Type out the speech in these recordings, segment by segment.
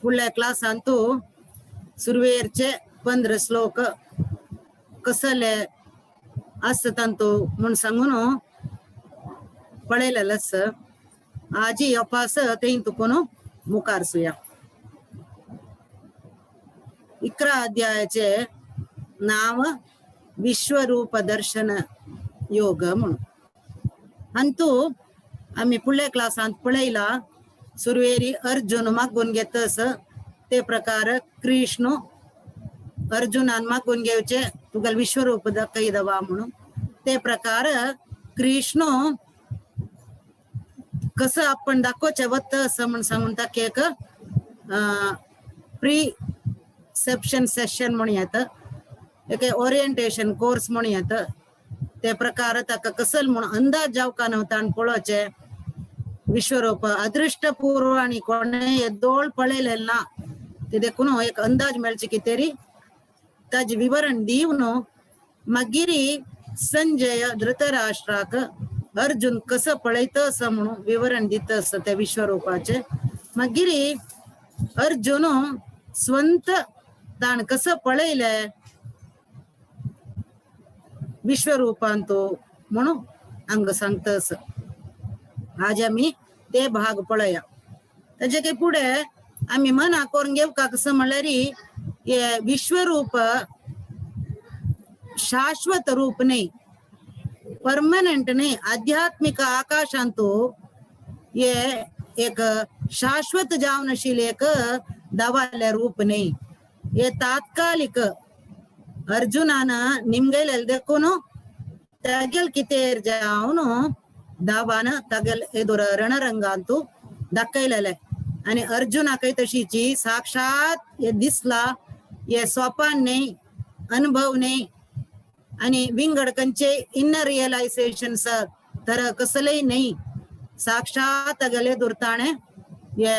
फुडल्या क्लासांतू सुरवेरचे 15 श्लोक कसले आसता तांतू म्हूण सांगून पळयलेलेच. आजी अपास तें तुकून मुखार सुया. 11 अध्यायाचे नाव विश्वरूप दर्शन योग म्हणून. अंतू आम्ही फुडल्या क्लासांत पळयला सुरवेरी अर्जुन मागून घेतस ते प्रकार कृष्ण अर्जुनान मागून घेवचे तुगेल विश्वरूप दाखयदवा म्हणून. ते प्रकार कृष्ण कसं आपण दाखोवचे वत असं म्हणून सांगून ताका एक प्रिसेप्शन सेशन म्हणून येता, एक ओरिएंटेशन कोर्स म्हणून येता. ते प्रकार ताका कसल म्हणून अंदाज जावका न्हू ताण पळोवचे विश्वरूप अदृष्टपूर्व आणि कोणे येदोळ पळयलें ना ते देखून एक अंदाज मेळचे की तरी ताजे विवरण दिवन मागीर संजय धृतराष्ट्राक अर्जुन कसं पळयत असं म्हणून विवरण दित असं त्या विश्वरूपाचे. मागीर अर्जुन स्वंत ताण कसं पळयले विश्वरूपांत म्हणून हांगा सांगता असं. आज आमी ते भाग पळया. ताजे काही पुढे आमी मना करून घेवका कसं म्हणल्यार हे विश्वरूप शाश्वत रूप नाही, परमनंट नाही. आध्यात्मिक आकाशांतू हे एक शाश्वत जावन आशिल्लें एक दावाले रूप नाही, हे तात्कालिक. अर्जुनान निमगेले देखून तागेल कितेर जावन दावान तागेल एदोर रणरंगांतू दाखयलेले. आणि अर्जुनाकय तशीची साक्षात हे दिसला, हे सोपान नाही, अनुभव नाही आणि विंगड कंचे इनर रिअलायझेशन तर कसलंय नाही. साक्षात गेले दुर्ताणे हे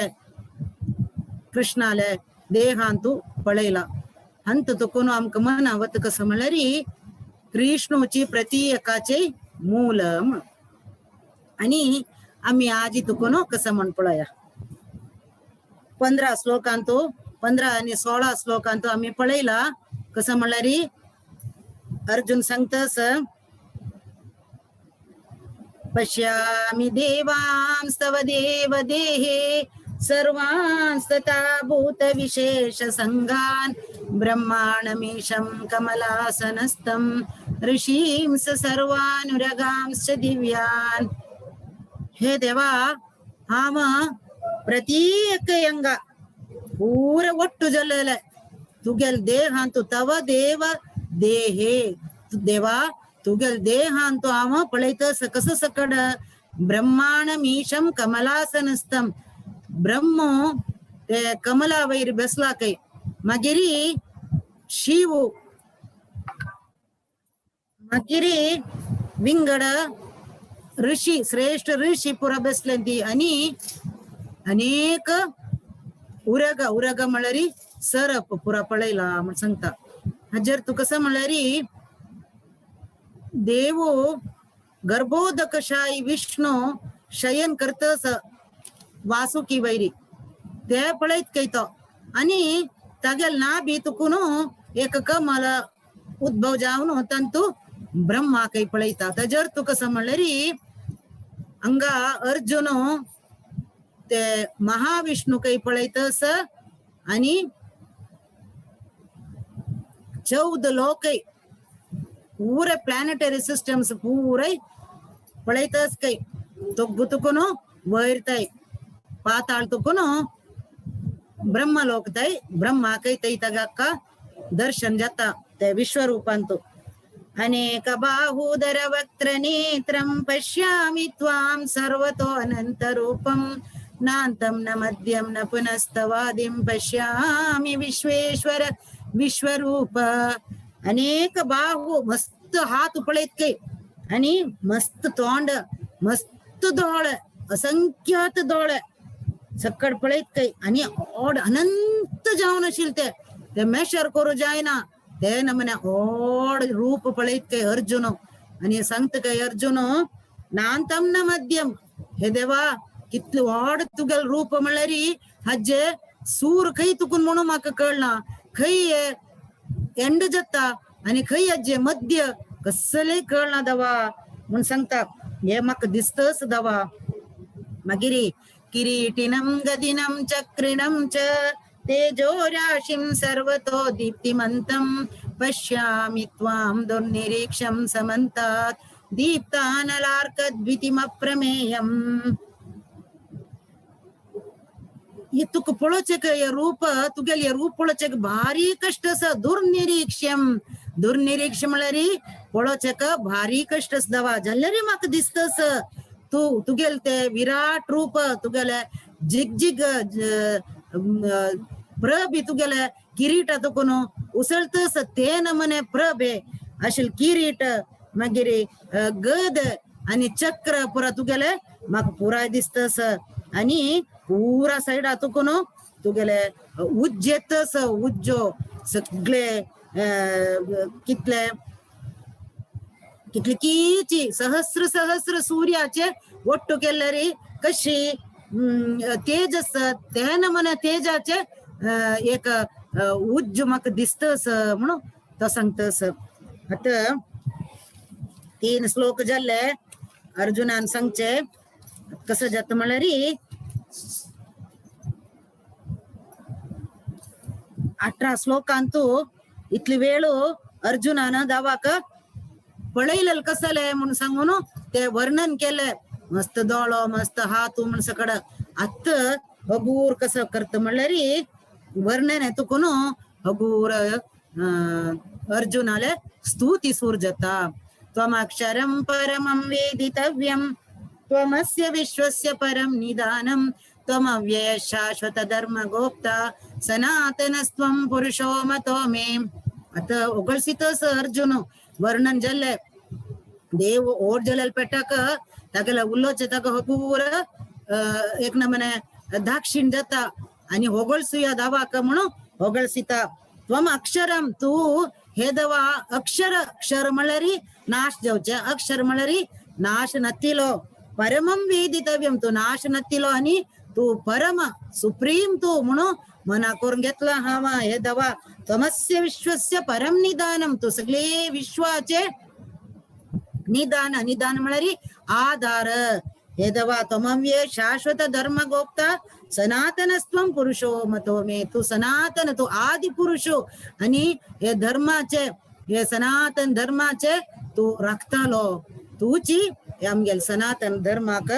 कृष्णाले देहांतू पळयला. अंत तुकून आमकां मनावत कसं म्हणल्यार कृष्णूची प्रतीयकाचे मूल म्हणून. आणि आम्ही आजी तुकून कसं म्हण पळया 15 श्लोकांतू 15 आणि 16 श्लोकांतू आम्ही पळयला कसं म्हणल्यार अर्जुन सांगतस पश्यामि देवांस्तव देव देहे सर्वांस्तथा भूत विशेष संगान ब्रह्माणमीशं कमलासनस्थं ऋषींस सर्वानुरगांश्च दिव्यान. हे देवा, हांव प्रत्येक अंगा पूरा ಒಟ್ಟು ಜೊಲ್ಲೆಲೆ तुगेल देहांतु तव देव देहे देवा तुगेल देहांतु हांव पळयत कसं सकड ब्रह्माणमीशं कमलासनस्थं. ब्रह्म ते कमला वयर बसला काय, मागीर शिव, मागीर विंगड ऋषी श्रेष्ठ ऋषी पुरा बसले ती आणि अनेक उरग उरग म्हणल्यार सरप पुरा पळयला म्हण सांगता. हाजेर तूं कसं म्हणल्यार देवो गर्भोदकशाही विष्णू शयन करतस वासुकी वैरी ते पळयत काय तो आणि तागेल ना बी तुकून एक कमल उद्भव जावन तांतू ब्रह्मा काही पळयता. ताजेर तूं कसं म्हणल्यार हांगा अर्जुन ते महाविष्णू काही पळयतस आणि 14 लोकय पूरे प्लॅनेटरी सिस्टम्स पूरे पळयतस काय तोग्गु तुकून वयर तय पाताळ तुकून ब्रह्मलोक तय ब्रह्माकय तय तगाक दर्शन जाता ते विश्वरूपांतू. अनेक बाहुदर वक्त्र नेत्रं पश्यामि त्वां सर्वतो अनंतरूपं नान्तं न मध्यं न पुनस्तवादिं पश्यामि विश्वेश्वर विश्वरूप. अनेक बाहु मस्त हात पळयत काय आणि मस्त तोंड मस्त दोळे असंख्यात दोळे सकड पळयत काय आणि ओड अनंत जावन आशिल्ले ते ते मेशर करू जायना ते नमने ओड रूप पळयत काय अर्जुन. आणि सांगता काय अर्जुन नांतम न मध्यम, हे देवा कितले व्हड तुगेल रूप म्हणल्यार हाजे सूर खंय तुकून म्हणून म्हाका कळना, खंय एंड जाता आनी खंय जे मध्य कसलें कळना दवा म्हूण सांगता, हे म्हाका दिसतच दवा. मागीर किरीटिनं गदिनं चक्रिणं च तेजो राशिं सर्वतो दीप्तिमन्तं पश्यामि त्वां दुर्निरीक्षं समन्तात् दीप्तानलार्कद्वितिमप्रमेयम्. हे तुका पळोवचें हे रूप, तुगेलें हे रूप पळोवचें भारी कश्ट आसा. दुर्निरीक्ष्यम, दुर्निरीक्ष म्हळ्यार पळोवचें भारी कश्ट आसा दवा. जाल्यार म्हाका दिसतस तूं तुगेलें ते विराट रूप, तुगेलें जिगजिग प्रभे, तुगेलें किरीट तुकून उसळतस ते नमने प्रभे अशें किरीट, मागीर गद आनी चक्र पुरा तुगेलें म्हाका पुराय दिसतस. आनी पुरा सायडा तुकून तुगेले उज्जेतस उज्जो सगळे कितले कितलीची सहस्र सहस्र सूर्याचे ಒಟ್ಟು केल्ले कशी तेजस तेन मन तेजाचे एक उज्ज म्हाका दिसतस म्हणून तो सांगतस. आतां 3 श्लोक जाल्ले अर्जुनान सांगचे कसं जाता म्हळ्यार 18 श्लोकांतू इतली वेळ अर्जुनान दावाक पळयलें कसलें म्हणून सांगून ते वर्णन केलें. मस्त दोळो मस्त हात म्हण सकड आत हगूर कसं करता म्हणल्यार वर्णन तुकून हगूर अर्जुनाले स्तुती सूर जाता. त्वमक्षरं परमं वेदितव्यं त्वमस्य विश्वस्य परं निदानं त्वमव्यय शाश्वत धर्म गोप्ता सनातनस्त्वं पुरुषो मतो मे. आतां ओगळसीतच अर्जुन वर्णन जाल्लें. देव ओड जाल्यार पेटाक तागेले उलोवचें ताका हगूर एक नमने दाक्षिण जाता आनी होगळसुया दावाक म्हणून होगळसिता. त्वम अक्षरम तूं हे दवा अक्षर, अक्षर म्हळ्यार नाश जावचें, अक्षर म्हळ्यार नाश नतिलो. परमं वेदितव्यम तूं नाश नतिलो आनी तूं परम सुप्रीम तूं म्हणून मना करून घेतला हांव हे दवा. त्वमस्य विश्वस्य परम निदानम तूं सगळे विश्वाचे निदान, निदान म्हळ्यार आधार. हे दवा त्वमव्य शाश्वत धर्म गोप्ता सनातनस्त्वं पुरुषो मतो मे. तूं सनातन, तूं आदि पुरुषो आनी हे धर्माचे, हे सनातन धर्माचे तूं राखतालो. तूंची आमगेले सनातन धर्माक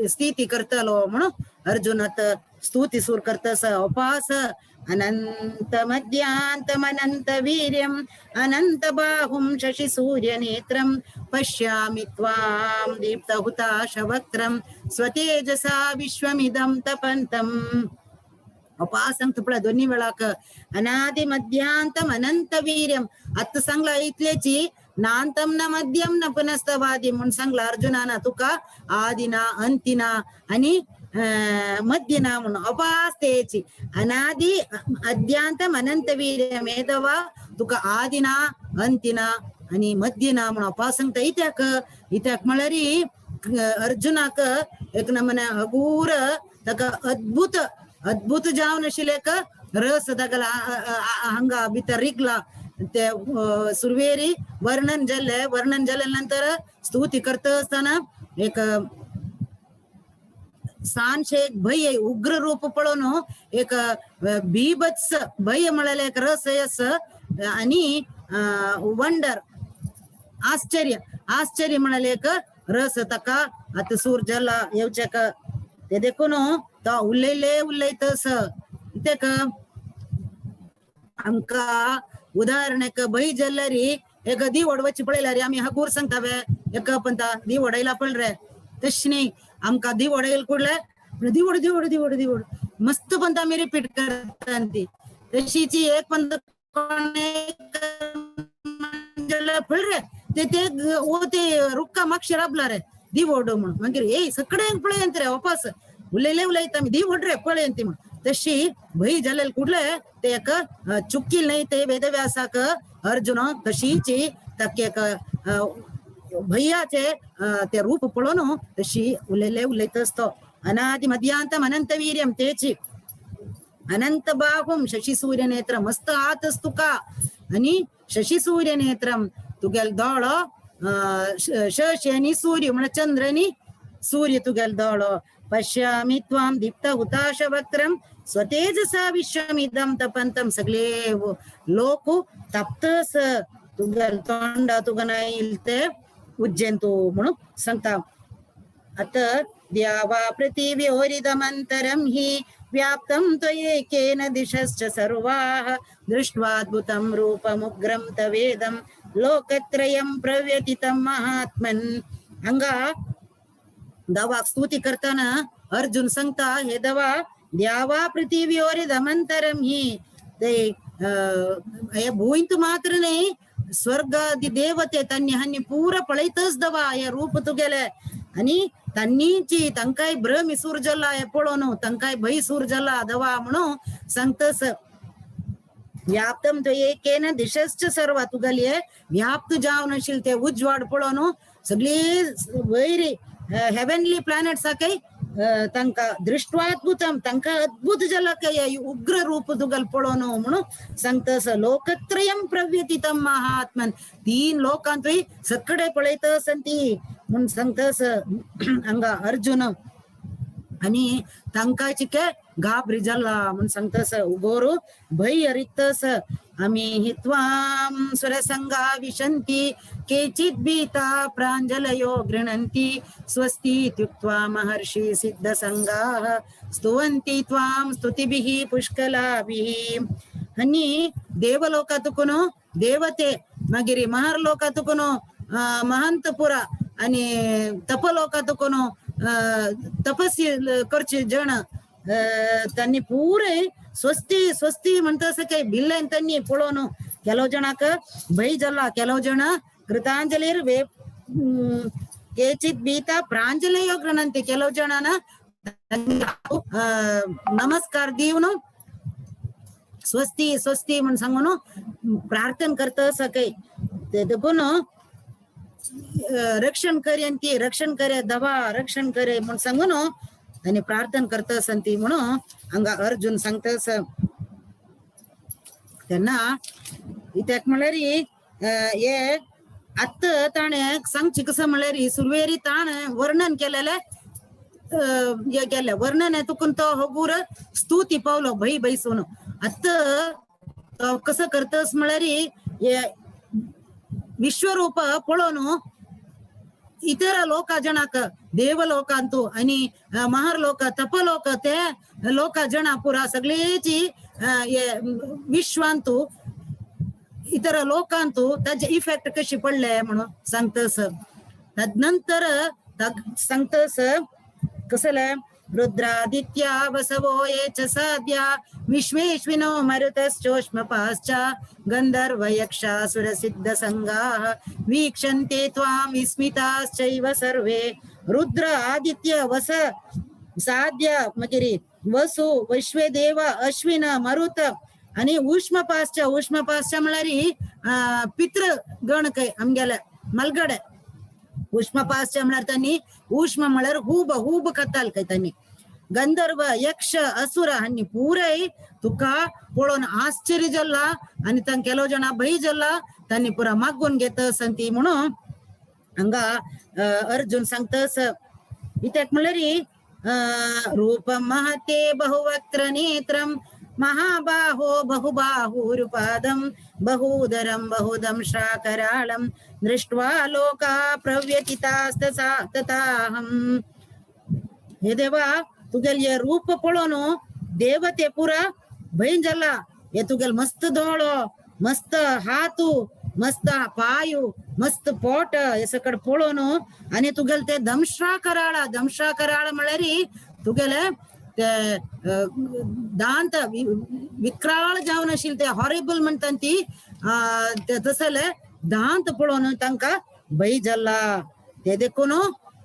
स्थिती करतलो म्हणून अर्जुनात स्तुती सूर करतस. उपास अनंत मध्यांतम अनंत वीर्यम अनंत बाहुं शशि सूर्य नेत्रं पश्यामि त्वां दीप्तहुताशवक्त्रं स्वतेजसा विश्वमिदं तपन्तम्. उपासंक तुपळा दोन्ही वेळाक अनादि मध्यांतम अनंत वीर्यम आत्ता सांगला इतलेची नांतम न मध्यम न पुनस्तवादी म्हणून सांगला अर्जुनान तुका आदिना अंतिना आणि मध्यना म्हणून अपास तेची अनादि अद्यांतम अनंत वीर्यम मेदवा तुका आदिना अंतिना आणि मध्यना म्हणून अपास सांगता. इत्याक इत्याक म्हळ्यार अर्जुनाक एक नमने हगूर ताका अद्भुत अद्भुत जावन आशिल्लें एक रस ताका हांगा भितर रिगला. ते सुरवेरी वर्णन जाल्लें, वर्णन जाल्या नंतर स्तुती करता आसतना एक सानशे एक भय उग्र रूप पळोवन एक बीभत्स भय म्हळ्यार एक रस आस आणि वंडर आश्चर्य, आश्चर्य म्हळ्यार एक रस ताका आतां सूर जाला येवच्याक. ते देखून तो उलयले उलयतस. कित्याक आमकां उदाहरण एक भंय जाल्यार एक दी वडवची पळयल्यार आमी हगूर सांगता वे एक पंता दी वडयला पळ रे, तशें न्ही आमकां दी वडयल कुडले दिवड दिवड दिवड दिवड मस्त पंत आमी रिपीट करता ती. तशीची एक पंत पळ रे ते ते ओ ते रुक्का मागशे राबला रे दी वड म्हणून. मागीर ए सगळ्यांक पळय रे वापस उलयले उलयता आमी दी वड रे पळय ती म्हणून. तशी भंय जालेले कुडले ते एक चुकील न्ही ते वेदव्यासाक अर्जुन तशीची ताका एक भैयाचे ते रूप पळोवन तशी उलयले उलयतस तो. अनादि मध्यांतम अनंतवीर्यम तेची अनंत बाहुम शशी सूर्य नेत्रम मस्त हातच तुका आणि शशी सूर्य नेत्रम तुगेल दोळो शशी आणि सूर्य म्हणजे चंद्र आणि सूर्य तुगेल दोळो पश्यामि त्वां दीप्त हुताश वक्त्रम स्वतेजसा विश्वमिदं तपंतम सगळे लोक तप्तस तुगेल तोंडा तुका नाईल ते उज्जैंतू म्हणून सांगता. आता द्यावा पृथिव्योरिदमन्तरं हि व्याप्तं त्वयैकेन दिशश्च सर्वाः दृष्ट्वाद्भुतं रूपमुग्रं तवेदं लोकत्रयं प्रव्यथितं महात्मन्. हांगा दवाक स्तुती करताना अर्जुन सांगता हे दवा द्यावा पृथिव्योरिदमन्तरं हि ते हे भूंयत मात्र न्ही स्वर्गादी देवते तांणी हांणी पुरा पळयतच दवा हे रूप तुगेले आणि तांणीची तांकांय भ्रम सूर जाला हे पळोवन तांकांय भंय सूर जाला दवा म्हणून सांगतस. व्याप्तम त्वयैकेन दिशश्च सर्वा तुगेले व्याप्त जावन आशिल्ले ते उजवाड पळोवन सगळी वयर हेवनली प्लॅनेट्स काय तांकां दृष्ट्वाद्भुतम तांकां अद्भुत जाला काय उग्र रूप तुगेल पळोवन म्हणून सांगतस. लोकत्रयं प्रव्यथितं महात्मन तीन लोकांतूय सगळे पळयतस ती म्हणून सांगतस हांगा अर्जुन. आणि तांकां चिके घाबरी जाला म्हणून सांगतस उगोरू भय हरितस. आमी हि त्वां सुरसंगा विशन्ति केचित् भीता प्राञ्जलयो गृह्णन्ति स्वस्ति इत्युक्त्वा महर्षि सिद्धसंगाः स्तुवन्ति त्वां स्तुतिभिः पुष्कलाभिः. आणि देवलोकातुकून देवते मागीर महर्लोकातुकून महंतपुरा आणि तपलोकातुकून तपस्वी करचे जण त्यांनी पुरे स्वस्ती स्वस्ती म्हणता असं काही भिल्ले त्यांनी पळोवन ಕೆಲವು ಜನಕ ಭೈ ಜಲ್ಲ ಕೆಲವು ಜನ ಕೃತಾಂಜಲಿರ್ ವೇ ಕೇಚಿತ್ ಬೀತ ಪ್ರಾಂಜಲಿಯೋ ಗೃಣಂತಿ ಕೆಲವು ಜನನ नमस्कार दिवन स्वस्ती स्वस्ती म्हण सांगून प्रार्थना करता सकाळी ते देखून रक्षण करे ती रक्षण करे दवा रक्षण करे म्हण सांगून आणि प्रार्थना करता ती म्हणून हांगा अर्जुन सांगता त्यांना. कित्याक म्हळ्यार हे आत्तां ताणें सांगचें कसं म्हळ्यार सुरवेरी ताणें वर्णन केलेलें हे केलें वर्णन तुकून तो हगूर स्तुती पावलो भय बैसून. आत्तां तो कसं करतस म्हळ्यार हे विश्वरूप पळोवन इतर लोक जणाक देवलोकांतू आणि महर्लोक तपलोक ते लोक जण पुरा सगळेची हे विश्वांतू इतर लोकांतू ताजे इफेक्ट कशी पडले म्हणून सांगतस. तदनंतर सांगतस कसले रुद्रादित्या वसवो ये च साध्या विश्वेश्विनो मरुतश्चोष्मपाश्च गंधर्व यक्षासुरसिद्ध संगाः वीक्षन्ते त्वां विस्मिताश्चैव सर्वे. रुद्र आदित्य वस साध्य मगिरी वसु विश्वेदेव अश्विन मरुत आणि उष्मपाश्च उष्मपाश्च म्हळ्यार पितृगण काय आमगेले मलगडे उष्मपाश्च म्हळ्यार त्यांनी उष्म म्हळ्यार हूब हूब खाताल काय त्यांनी गंधर्व यक्ष असुर हांणी पुराय तुका पळोवन आश्चर्य जाला आणि तांकां ಕೆಲವು ಜನ भय जाला त्यांनी पुरा मागून घेत ती म्हणून हांगा अर्जुन सांगतस. कित्याक म्हळ्यार रूप महते बहुवक्त्र नेत्रम महाबाहो बहुबाहुरुपादं बहूदरं बहुदं श्राकराळं दृष्ट्वा लोका प्रव्यथितास्तसा तथाहं. हे देवा तुगेल हे रूप पळोवन देवते पुरा भंय जाला. हे तुगेल मस्त दोळो मस्त हातू मस्त पायू मस्त पोट हे सकड पळोवन आणि तुगेल ते दंश्रा कराळा दंश्रा कराळ म्हळ्यार तुगेले ते दांत विक्राळ जावन आशिल्ले ते हॉरेबल म्हणटा ती तसले दांत पळोवन तांकां भंय जाला. ते देखून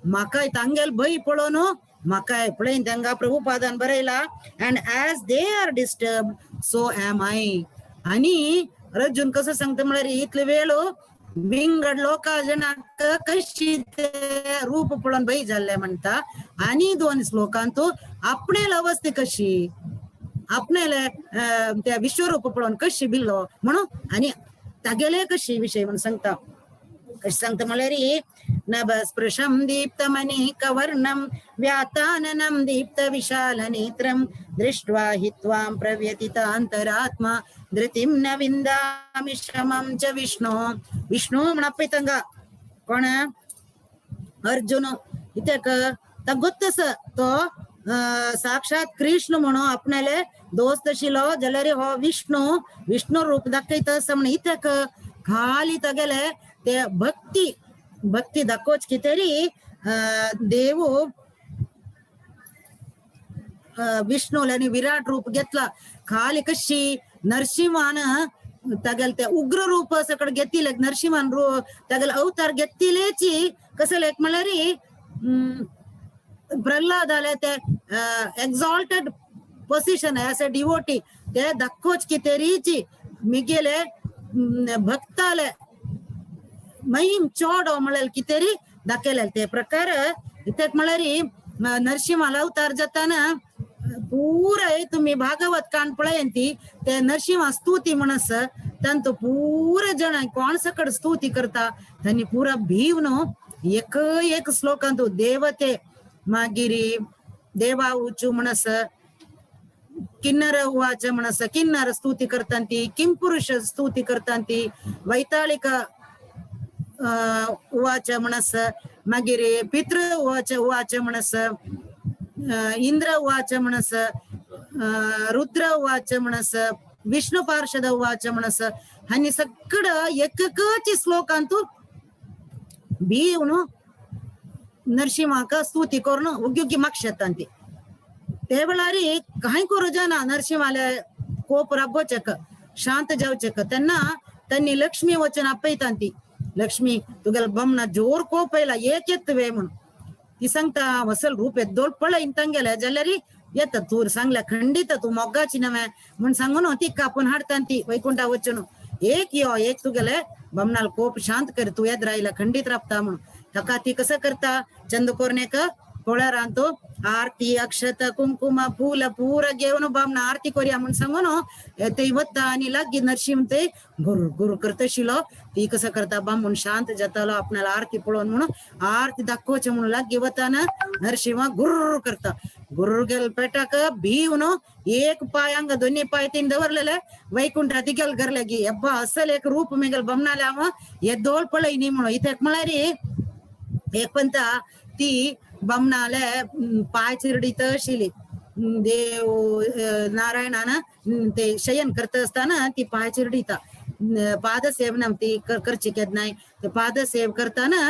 म्हाका तांगेल भंय पळोवन म्हाका पळयन तांकां प्रभुपादान बरयला and as they are disturb so am I. आणि अर्जुन कसं सांगता म्हळ्यार इतले वेळ विंगड लोका जनाक कशी ते रूप पळोवन भंय जाल्ले म्हणटा. आनी दोन श्लोकांतू आपणेल अवस्थे कशी आपणेले त्या विश्वरूप पळोवन कशी बिल्लो म्हणून आनी तागेले कशी विशय म्हणून सांगता. कशी सांगता म्हळ्यार नभस्पृशं दीप्तमनेकवर्णं व्याताननं दीप्तविशालनेत्रं दृष्ट्वा हि त्वां प्रव्यथितान्तरात्मा धृतिं न विन्दामि शमं च विष्णो. विष्णु म्हण आपयतंगा कोण अर्जुन कित्याक ताका गोत्त आसा तो साक्षात कृष्ण म्हणून आपणाले दोस्त आशिल्लो जाल्यार हो विष्णु विष्णु रूप दाखयता आसा म्हण इत्याक खाली तागेले ते भक्ती भक्ती दाखोवच कितें देव विष्णू आनी विराट रूप घेतला. खाली कशी नरसिंहान तागेले ते उग्र रूप सकड घेतिले नरसिंहान तागेले अवतार घेतिलेची कसले म्हणल्यार प्रल्हादाले ते exalted position as a devotee ते दाखोवच कितें मिगेले भक्ताले महिम चोडो म्हणल्यार कितें दाखयले ते प्रकार. इत्याक म्हणल्यार नरसिंहाला अवतार जाताना पुराय तुमी भागवत कान पळयंती ते नरसिंहा स्तुती म्हणस तांतो पुरा जण कोण सकड स्तुती करता तांणी पुरा भीव न्हू एक एक श्लोकांतू देवते मागीर देवा उचू म्हणस किन्नर उवाच म्हणस किन्नर स्तुती करतांती किंपुरुष स्तुती करतांती वैताळिक उवाच म्हणस मागीर पितृ उवाच उवाच म्हणस इंद्र उवाच म्हणस रुद्र उवाच म्हणस विष्णु पार्षद उवाच म्हणस हांणी सगळं एककच श्लोकांतू भीवन नरसिंहाक स्तुती करून उग्गी उग्गी मागशेतांती. ते वेळार कांय करूं जायना नरसिंहाले कोप राबोवचेक शांत जावचेक तेन्ना तांणी लक्ष्मी वचन आपयतांती. लक्ष्मी तुगेले बमना जोर कोप येयला एक येत वे म्हणून ती सांगता वसल रूप येद्दोळ पळय तांगेले जाल्यार येता तूं सांगल्या खंडीत तूं मोगाची नवे म्हण सांगून ती कापून हाडटा ती वैकुंठा वचून एक यो एक तुगेले बमनाल कोप शांत कर तूं येद रायला खंडीत राबता म्हणून. ताका ती कसं करता चंदकोरनेक कोळ्यारांतू आरती अक्षत कुंकुम फूल पुरा घेवन बामणा आरती करूया म्हण सांगून ते वता आनी लागीं नरसिंह ते गुर गुर करतशिलो ती कसं करता बामून शांत जातालो आपणाला आरती पळोवन म्हणून आरती दाखोवचे म्हणून लागीं वताना नरसिंह गुर्र करता. गुर्र गेल पेटाक भीवन एक पाय हांगा दोन्ही पाय तीन दवरलेले वैकुंठा तिगेल घरले गी अब्बा असल एक रूप मेगेल बमनाले हांव येदोळ पळय न्ही म्हणून. इत्याक म्हळ्यार एक पंता ती बामणाले पाय चिरडीत आशिल्ली देव नारायणान ते शयन करता आसतना ती पाय चिरडिता पादसेवनम ती करची केन्नाय ते पादसेव करताना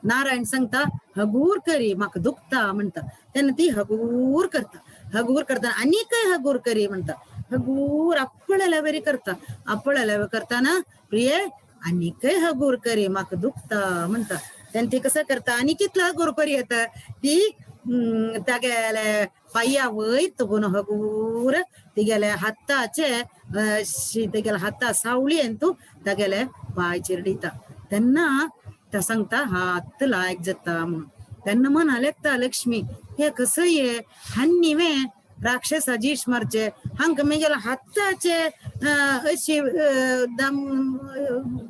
नारायण सांगता हगूर करी म्हाका दुखता म्हणटा तेन्ना ती हगूर करता. हगूर करताना आनीकय हगूर करी म्हणटा हगूर आपळेल्या वरी करता. आपळेल्या करताना प्रिये आनीकय हगूर करी म्हाका दुखता म्हणटा तेन्ना ती कसं करता आनी कितलो हगूर करी येता ती तागेले पांया वयर तुगून हगूर तिगेले हाताचे तिगेले हाता सावळयेन तूं तागेले पांय चिरडिता. तेन्ना ता सांगता हात लायक जाता म्हणून. तेन्ना मना लेखता लक्ष्मी हे कसं ये हान्नी वे राक्षसा जीश मारचे हांकां मेगेल्या हाताचे अशी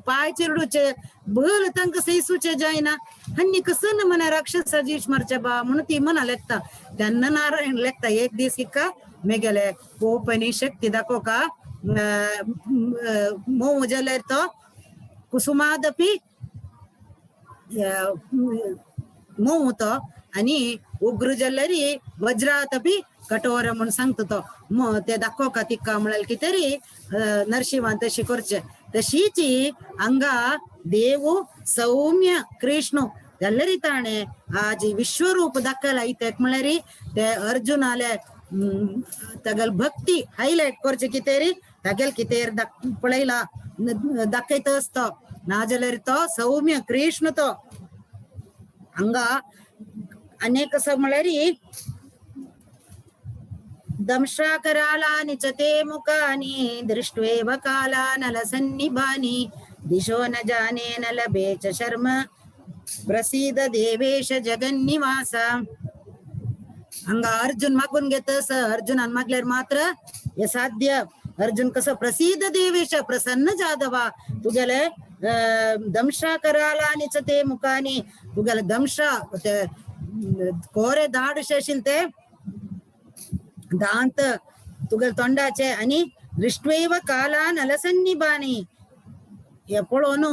पांय चिरडूचे भल तांकां सैसूचे जायना हांणी कसं ना म्हणा राक्षसा जीश मारचे बा म्हणून ती मना लेखता. तेन्ना नारायण लेखता एक दीस हिका मेगेले कोप आनी शक्ती दाखोवका मोव जाल्यार तो कुसुमादपी मोव तो आनी उग्र जाल्यार वज्रात अपी कठोर म्हूण सांगता तो ते दाखोवका तिका म्हळ्यार कितें तरी नरशिंवान तशें करचें. तशीच हांगा देव सौम्य कृष्ण जाल्यार ताणें आज विश्वरूप दाखयला इत्याक म्हळ्यार ते अर्जुनाले तागेले भक्ती हायलायट करचें कितें तरी तागेले कितें पळयला दाखयता आसता नाजाल्यार तो सौम्य कृष्ण तो हांगा आनी आसा म्हळ्यार दंशाकरालानि च ते मुखानि दृष्ट्वेव कालानलसन्निभानि दिशो न जाने न लभे च शर्म प्रसीद देवेश जगन्निवास. हांगा अर्जुन मागून घेतस, अर्जुनान मागल्यार मात्र हे साध्य. अर्जुन कसो प्रसिद्ध देवेश प्रसन्न जाधवा तुगेले दंशाकरालानि च ते मुखानि तुगेले दंशा ते कोरे दाडशे आशिल्ले ते दांत तुगेले तोंडाचे आनी दृष्ट्वैव कालानलसन्निभानि हे पळोवन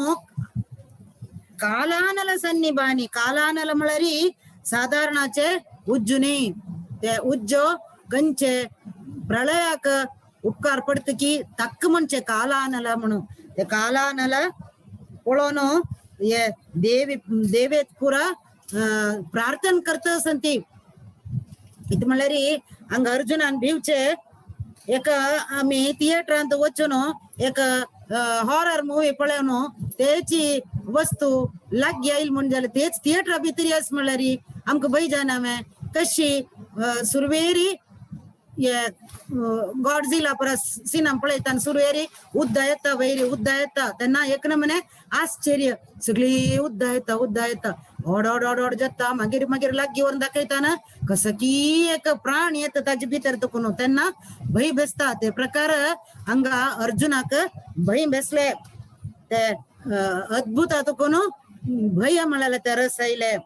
कालानल सन्निभानि. कालानल म्हळ्यार साधारणाचे उज्जू न्ही, ते उज्जो गंचे प्रळयाक उपकार पडटा की तक्क म्हणचे कालानल म्हणून. ते कालानल पळोवन हे देवी देवेत पुरा प्रार्थना करता आसता ती. कितें म्हणल्यार हांगा अर्जुनान भिवचे एक आमी थिएटरांत वचून एक हॉरर मुवी पळोवन तेची वस्तू लागीं आयली म्हूण जाल्यार तेच थिएटरा भितर आस म्हणल्यार आमकां भंय जायना मे कशी सुरवेरी हे गॉडझिला परस सिनेमा पळयता सुरवेरी उद्दा येता वयरी उद्दा येता तेन्ना एक नमने आश्चर्य सगळी उद्दा येता उद्दा येता ओड ओड ओड ओड जाता. मागीर मागीर लागीं व्हरून दाखयतना कसो की एक प्राणी येता ताजे भितर तुकून तेन्ना भंय बेसता. ते प्रकार हांगा अर्जुनाक भंय बेसले ते अद्भुत तुकून भंय म्हळ्यार ते रस आयले.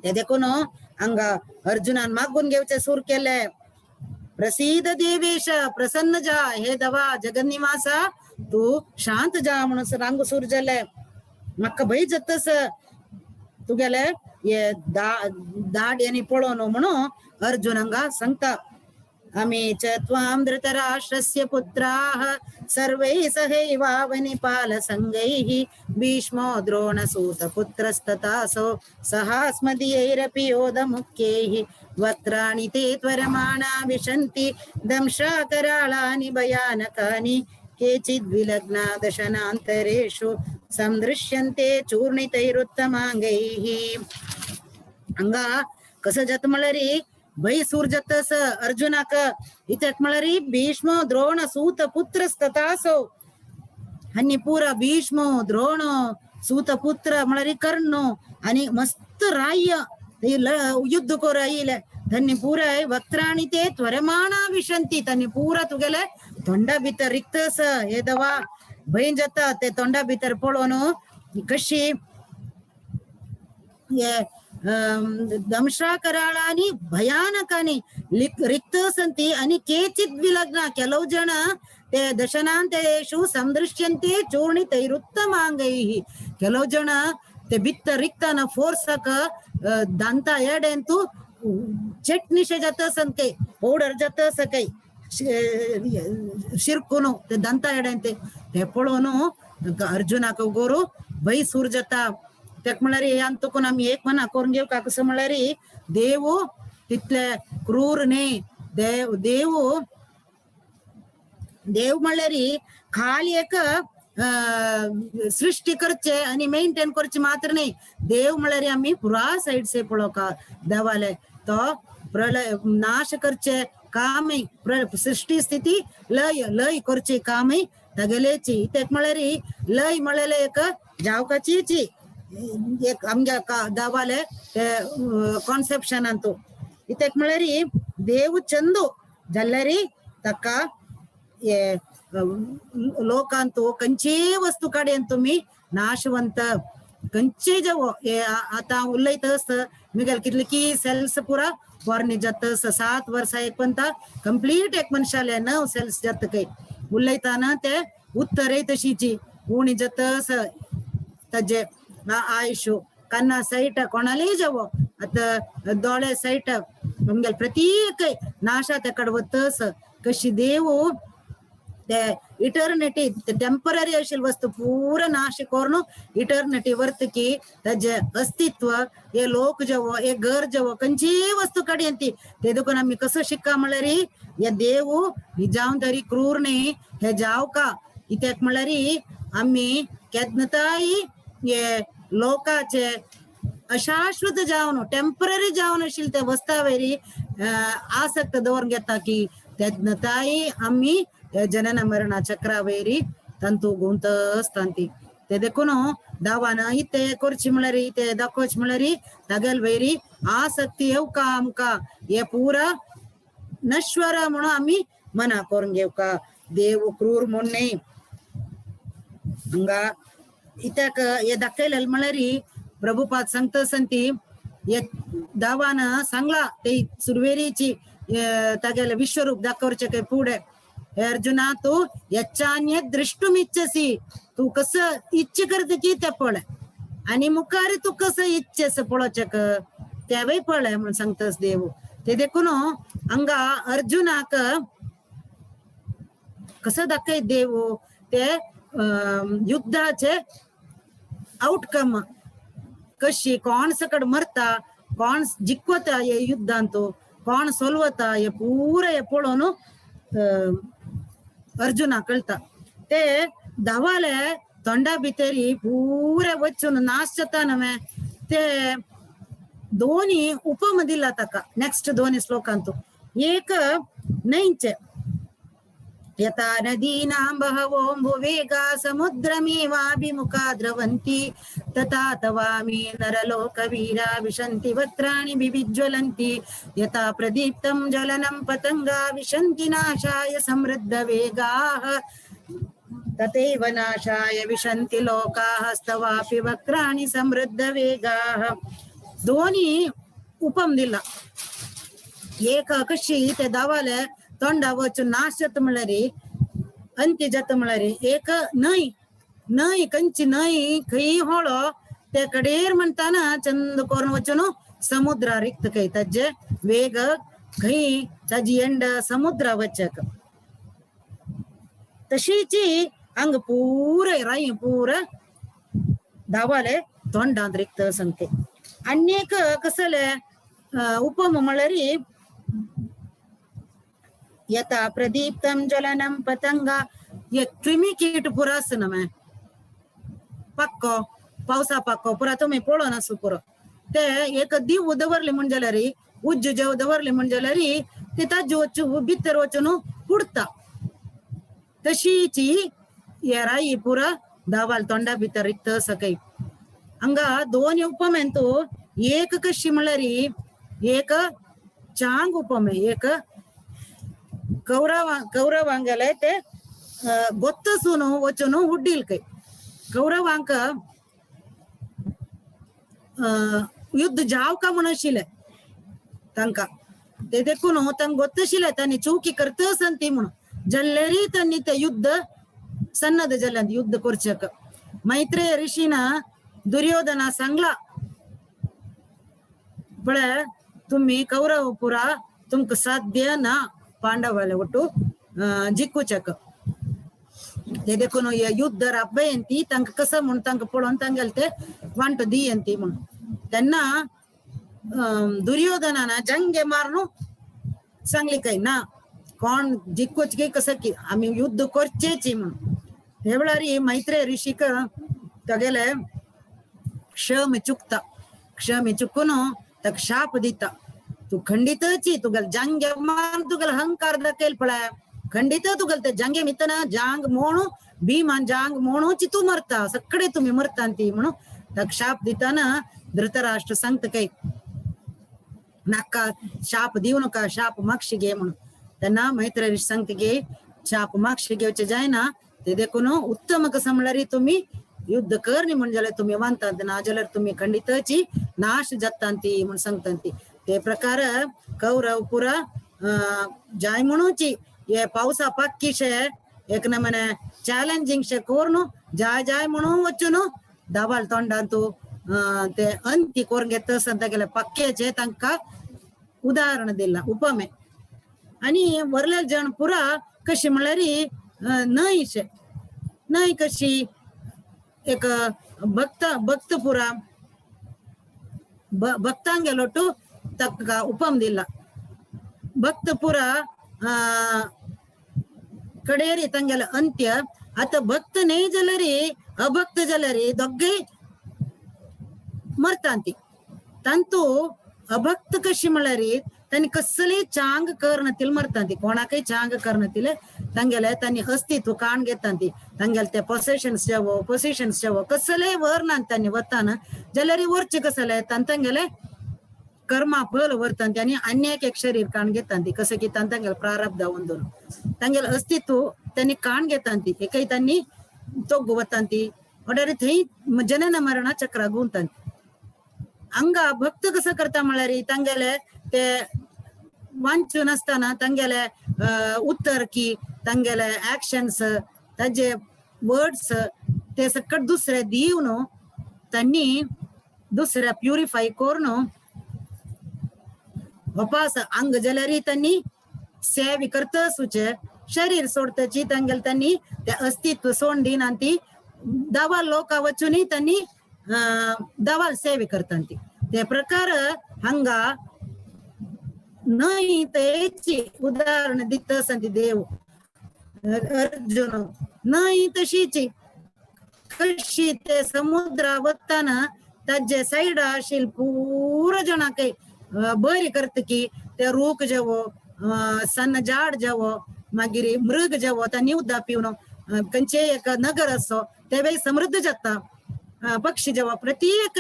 ते देखून हांगा अर्जुनान मागून घेवचे सूर केले. प्रसीद देवेश प्रसन्न जा हे दवा जगन्निवासा तू शांत जा म्हणून रांगू सूर जाले. म्हाका भंय जातस तुगेले हे दाड आनी पळोवन म्हणून अर्जुन हांगा सांगता. अमी च त्वां धृतराष्ट्रस्य पुत्राः सर्वैः सहैवावनिपालसङ्गैः भीष्मो द्रोणसूतपुत्रस्तथासौ सहास्मदीयैरपि योधमुख्यैः वक्त्राणि ते त्वरमाणा विशन्ति दंशाकरालानि भयानकानि केचिद्विलग्ना दशनान्तरेषु संदृश्यन्ते चूर्णितैरुत्तमाङ्गैः. हांगा कसं जाता म्हळ्यार भंय सूर जाता अर्जुनाक. इत्याक म्हळ्यार भीष्म द्रोण सूत पुत्र तथासौ आनी पुरा भीष्म द्रोण सूत पुत्र म्हळ्यार कर्ण आनी मस्त राय युद्ध करून आयले. त्यांनी पुराय वक्त्राणी ते त्वरमाणा विशंती त्यांनी पुरा तुगेले तोंडा भितर रिक्तस हे दवा भंय जाता ते तोंडा भितर पळोवन कशी दंशाकराळानि भयानकानि रिक्त संति आणि केचित् विलग्ना ಕೆಲವು ಜನ ते दशनांतेषु संदृश्यन्ते चूर्णितैरुत्तमाङ्गैः. ಕೆಲವು ಜನ ते ಬಿತ್ತ रिक्तನ फोर्सक दांता एडेंतु चटणीशे जाता संते पवडर जाता सकाई शिरकून ते दांता एडेंते ते पळोवन अर्जुनाक गोरू भंय सूर जाता. तेका म्हळ्यार हे तुकून आमी एक मना करून घेवका कसं म्हळ्यार देव तितले क्रूर न्ही. देव देव देव म्हळ्यार खाली एक सृष्टी करचे आणि मेंटेन करचे मात्र न्ही. देव म्हळ्यार आमी पुरा सायड से पळोवका देवाले तो प्रलय नाश करचे कामय सृष्टी स्थिती लय लय करचे कामय तागेलेची. तेका म्हळ्यार लय म्हळ्यार एक जावकाचीची एक आमगे देवाले ते कॉन्सेप्शनान तो. इत्याक म्हळ्यार देव चंदू जाल्यार ताका हे लोकांतु खंयचीय वस्तू काडयन तुमी नाशवंत खंयचे जेवो हे आतां उलयत आसता मिगेल कितले की सेल्स पुरा पोरणे जाता 7 वर्सां एक पंता कंप्लीट एक मनशाले 9 सेल्स जाता खंय उलयतना ते उत्तरय तशीची उणी जाता ताजे आयुष्य काना सायट कोणालेय जेवो आतां दोळे सायट आमगेले प्रत्येक नाशा तेकड वतस कशी देव ते इटर्निटी टेंपररी आशिल्ली वस्तू पुरा नाश करून इटर्निटी वर्तकी ताजे अस्तित्व हे लोक जेवो हे घर जेवो खंयचीय वस्तू काडयन ती. ते देखून आमी कसो शिक्का म्हळ्यार हे देव जावन तरी क्रूर न्ही हे जावका. कित्याक म्हळ्यार आमी केन्नाय हे लोकाचे अशाश्वत जावन टेंपररी जावन आशिल्ले त्या वस्तावेरी आसक्त दवरून घेता की ताई आमी जनन मरण चक्रावेरी ತಂತು गुंतस्तांती. ते देखून दावान इते करची म्हळ्यार इते दाखोवची म्हळ्यार तागेल वैरी आसक्ती येवका आमकां हे पुरा नश्वर म्हणून आमी मना करून घेवका. देव क्रूर म्हूण न्ही. हांगा इत्याक हे दाखयलें म्हळ्यार प्रभुपाद सांगता संती हे दावान सांगला ते सुरवेरीची तागेले विश्वरूप दाखोवचे काय फुडें. हे अर्जुना तू यच्चान्य द्रष्टुम इच्छसी, तू कसं इच्छा करते की ते पळय आणि मुखार तू कसं इच्छेस पळोवचेक तेवय पळय म्हणून सांगतस देव. ते देखून हांगा अर्जुनाक कसं दाखयत देव ते युद्धाचे आउटकम कशी कोण सकट मरता कोण जिखवता हे युद्धांत कोण सोलवता हे पुरा हे पळोवन अर्जुना कळता. ते धावाले तोंडा भितरी पुरे वचून नाश जाता नव्हे ते दोन्ही उपमा दिला ताका नेक्स्ट दोन्ही श्लोकांत. एक न्हंयचे यथा नदीनां बहवोऽम्बुवेगा समुद्रमेवाभिमुखा द्रवन्ति तथा तवामि नरलोकवीरा विशन्ति वक्त्राणि विविज्वलन्ति यथा प्रदीप्तं ज्वलनं पतङ्गा विशन्ति नाशाय समृद्धवेगाः तथैव नाशाय विशन्ति लोकाः स्तवापि वक्त्राणि समृद्धवेगाः. दोन्ही उपम दिला. एक कशी ते दावाले तोंडा वचून नाश जाता म्हळ्यार अंत्य जाता म्हळ्यार एक न्हंय न्हंय खंयची न्हंय खंय होळो ते कडेर म्हणटाना चंद करून वचून समुद्रा रिक्त खंय ताजे वेग खंय ताजी एंड समुद्रा वचक तशीची हांगा पुराय राय पुरा धावाले तोंडांत रिक्त सांगते. आनी एक कसले उपमा म्हळ्यार यथा प्रदीप्तं ज्वलनं पतंगा हे क्रिमी कीट पुरा आसा न्हय पक्को पावसा पक्को पुरा तुमी पळोवन आसूं पुरो ते एक दिव दवरले म्हण जाल्यार उज्जू जेव दवरले म्हण जाल्यार ते ताजे वचून भितर वचून उडता तशीची हे राई पुरा धावाल तोंडा भितर रिक्त सकय. हांगा दोन उपमेंत एक कशी म्हळ्यार एक चांग उपमे एक कौरवांगेले ते ಗೊತ್ತसूನು वचून उड्डील ಕೈ ಕೌರವಾಂಕ युद्ध जावका म्हूण आशिल्लें तांकां ते देखून तांकां गोत्तशिल्लें तांणी चुकी करतस ती म्हणून जल्लेरी तांणी ते युद्ध सन्नद जाल्लें युद्ध करचेक. मैत्रेय ऋषीन दुर्योधना सांगला पळय तुमी कौरव पुरा तुमकां साध्य ना पांडवाले ಒಟ್ಟು जिखूचेक. ते देखून युद्ध राबयंती तांकां कसं म्हूण तांकां पळोवन तांगेले ते वांटो दियंती म्हणून तेन्ना दुर्योधनान जंगे मारून सांगली काय ना कोण जिखूच की कसं की आमी युद्ध करचेच म्हणून. हे वेळार मैत्रेय ऋषीक तागेले क्षम चुकता क्षम चुकून ताका शाप दिता तू खंडितची तुगेले जांगे मान तुगेले अहंकार दाखयल पळय खंडित तुगेले ते जांगे मितना जांग मोणू भीमान जांग मोणूची तू मरता सगळे तुमी मरता ती म्हणून ताका शाप दिताना धृतराष्ट्र सांगता काय नाका शाप दिवं नका शाप मागशी घे म्हणून. तेन्ना मैत्रेय ऋषी सांगता की शाप मागशी घेवचे जायना ते देखून उत्तम कसं म्हळ्यार तुमी युद्ध कर न्ही म्हण जाल्यार तुमी वांतात ना जाल्यार तुमी खंडितची नाश जाता ती म्हूण सांगता ती. ते प्रकार कौरव पुरा जाय म्हणूची हे पावसा पाक्कीशे एक नमने चॅलेंजिंग शे करून जाय जाय म्हणून वचून धावाल तोंडांतू ते अंती करून घेत तागेले पक्केचे तांकां उदाहरण दिलां उपमे. आनी वरले जण पुरा कशी म्हळ्यार न्हंय शे न्हंय कशी एक भक्त भक्त पुरा भक्तांगेलोटू ताका उपम दिला. भक्त पुरा कडेरी तांगेले अंत्य आतां भक्त न्हय जाल्यार अभक्त जाल्यार दोगेय मरता ती. तांतू अभक्त कशी म्हळ्यार तांणी कसली चांग करनतील मरतांती कोणाकय चांग करनतील तांगेले तांणी अस्तित्व काण घेतांती तांगेले ते पोसेशन्स जावो पोसिशन्स जावो कसले वर तांणी वताना जाल्यार वरचे कसले तांगेले कर्मा फल वरतांती आनी अन्य एक शरीर काण घेतांती कसं की तांगेले प्रारब्ध ಒಂದೊಂದು तांगेले अस्तित्व त्यांनी काण घेतांती एकय त्यांनी तोग्गु वतांती वडारी थंय जनन मरण चक्र गुंतांती. हंगा भक्त कसं करता म्हळ्यार तांगेले ते वांचून आसतना तांगेले उत्तर की तांगेले ऍक्शन्स ताजे वर्ड्स ते सकट दुसरे दिवन त्यांनी दुसऱ्या प्युरिफाय करून वापास अंग जाल्यार त्यांनी सेवे करतसूचे शरीर सोडतची तांगेले त्यांनी ते अस्तित्व सोडून दिना ती दवा लोका वचूनय त्यांनी दवाल सेवे करतांती. ते प्रकार हंगा न्हय तेची उदाहरण दिता आसा देव अर्जुन न्हय तशीची कशी ते समुद्रा वतना ताजे सायडा आशिल्ले पुरो जाणांक बरी करता की ते रूख जावो सन्न झाड जावो मागीर मृग जावो तांणी उदक पिवन खंयचेय एक नगर आसो तेवय समृद्ध जाता. पक्षी जेव्हा प्रत्येक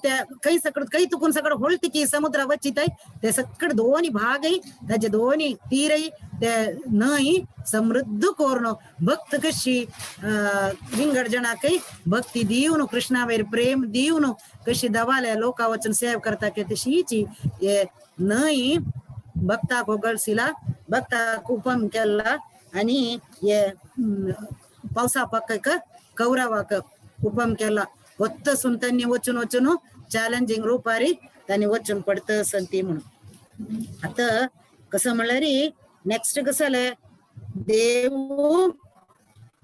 त्या काही सकड काही तुकून सकड होळती की समुद्र वचितय ते सकड दोन्ही भागय ताजे दोन्ही तीरय ते न्हंय समृद्ध करून भक्त कशी विंगड जणाकय भक्ती दिवन कृष्णावयर प्रेम दिवन कशी दवाले लोका वचून सेव करता की तशीची हे न्हंय भक्ताक होगळसिला भक्ताक उपम केला आणि हे पावसा पक्क कौरवाक उपम केला. वत्तसून त्यांनी वचून वचून चॅलेंजिंग रुपारी त्यांनी वचून पडत संती म्हणून. आता कसं म्हणल्यार नेक्स्ट कसं आलें देव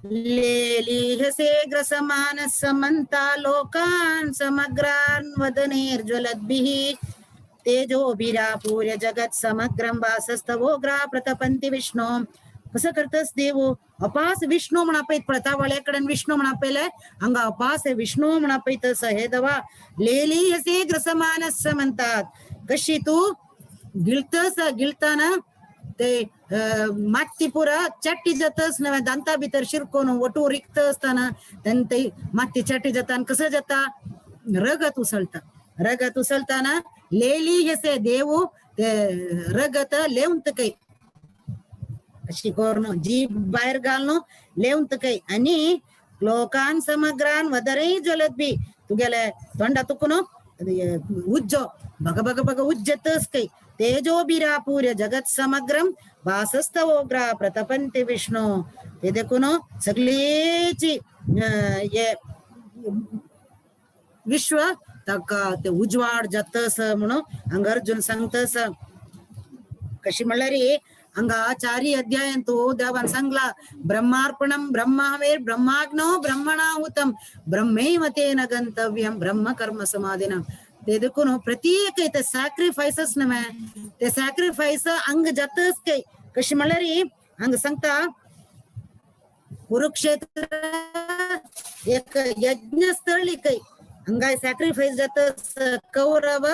लेलिहसे ग्रसमान समंता लोकान समग्रान वदनेर्ज्वलद्भिः तेजोभिरापूर्य जगत् समग्रं वासस्तवोग्रा प्रतपंती विष्णु. कसं करतस देव अपास विष्णू म्हण आपयत पळता कडेन विष्णू म्हण आपयले हांगा अपास विष्णू म्हण आपयत हे दवा लेली ग्रसमानस म्हणतात. कशी तू गिळतस गिळताना ते माती पुरा चाटी जातस नव्या दांता भितर शिरकोन वटू रिक्त असताना तेन्ना ते माती चाटी जाता आनी कसं जाता रगत उसळता. रगत उसळताना लेली हेसे देव ते रगत लेवंत काही अशी करून जीभ भायर घालून लेवंत काही आणि लोकान समग्रान वदरय ज्वलत बी तुगेले तोंडा तुकून उज्जो बग बग बग उज्जतस काही तेजोभिरापूर्य जगत समग्रम वासस्तवोग्रा प्रतपंती विष्णू. ते देखून सगळीची हे विश्व ताका ते उजवाड जातस म्हणून हांगा अर्जुन सांगतस. कशी म्हणल्यार हांगा चारी अध्यायांतु देवान सांगला ब्रह्मार्पणम ब्रह्मावेर ब्रह्माग्नो ब्रह्मणाहुतम ब्रह्मैव तेन गंतव्यम ब्रह्म कर्म समाधिना. ते देखून प्रत्येक ते सॅक्रिफायसस नव्हे ते सॅक्रिफायस अंग जातच काय कशी म्हणल्यार हांगा सांगता कुरुक्षेत्र एक यज्ञ स्थळी काय हांगा सॅक्रिफायस जातस कौरव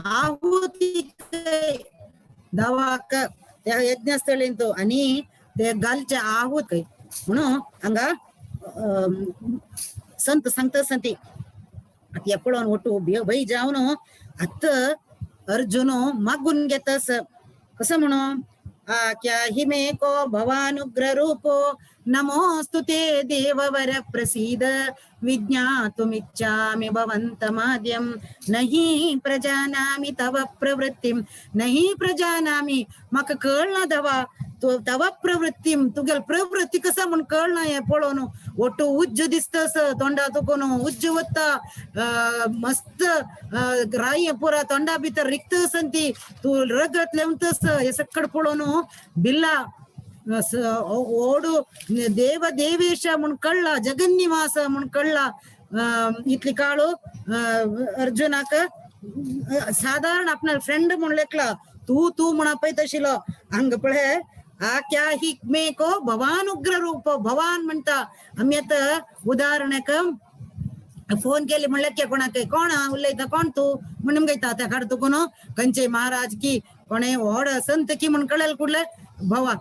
आहुती दवाक त्या यज्ञस्थळींत आणि ते घालचे आहुत म्हणून हांगा संत सांगता संती. आतां पळोवन वटू भंय जावन आतां अर्जुन मागून घेतस कसं म्हणून आख्या हिमे को भवानुग्र रूपो नमोस्तु ते देववर प्रसीद विज्ञातुमिच्छामि भवन्तमाद्यं नहि प्रजानामि तव प्रवृत्तिं नहि प्रजानामि म्हाका कळना दवा तव प्रवृत्तीम तुगेल प्रवृत्ती कसा म्हण कळना हें पळोवन वट्टू उज्ज दिसतस तोंडा तुकून उज्ज वता मस्त राय पुरा तोंडा भितर रिक्त ती तूं रगत लेवतस हे सकड पळोवन बिल्ला ओडू देव देवेश म्हण कळला जगन्निवास म्हण कळला. इतली काळू अर्जुनाक साधारण आपणाल फ्रेंड म्हण लेखला तू तू म्हण आपयत आशिल्लो हांगा पळय आ क्या ही मे को भवान उग्र रूप भवान म्हणटा. आमी आतां उदाहरणाक फोन केले म्हणल्यार के कोणाक कोण उलयता कोण तूं म्हण निमगयता त्या काड तुकून खंयचे महाराज की कोणे व्हड संत की म्हण कळेल कुडले भावा